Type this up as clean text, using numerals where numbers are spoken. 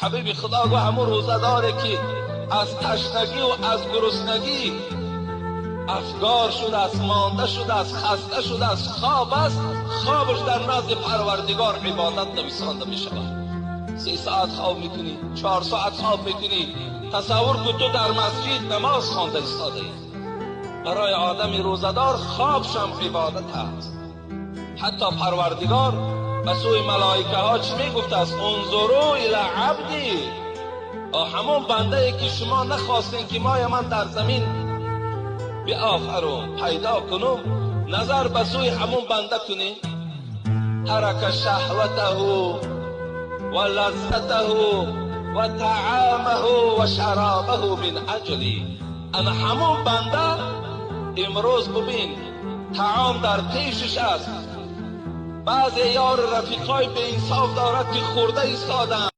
Ҳабиби Худо гуфт: ҳамун рӯзадоре ки аз ташнагӣ ва аз гуруснагӣ афгор шудааст, монда шудааст, хаста шудааст, хоб аст, хобаш дар назди Парвардигор ибодат нависонда мешавад. 3 соат хоб мекунӣ, 4 соат хоб мекунӣ, тасаввур кун, ту дар масҷид намоз хонда истодаӣ. Барои одами рӯзадор хобшам ибодат аст. Ҳатто Парвардигор ба сӯи малоикаҳо чӣ мегуфтааст? انظروا إلى عبدي. Ҳамон бандае ки шумо нахостем ки моя ман дар замин биофарум, пайдо кунум, назар ба сӯи ҳамон банда кунем. ترك شهوته ولذته وطعامه وشرابه من أجلي. Ана ҳамон банда имрӯз, бубин, таом дар пешиш аст, баъзе ёру рафиқҳои беинсоф дорад, ки хӯрда истодаанд.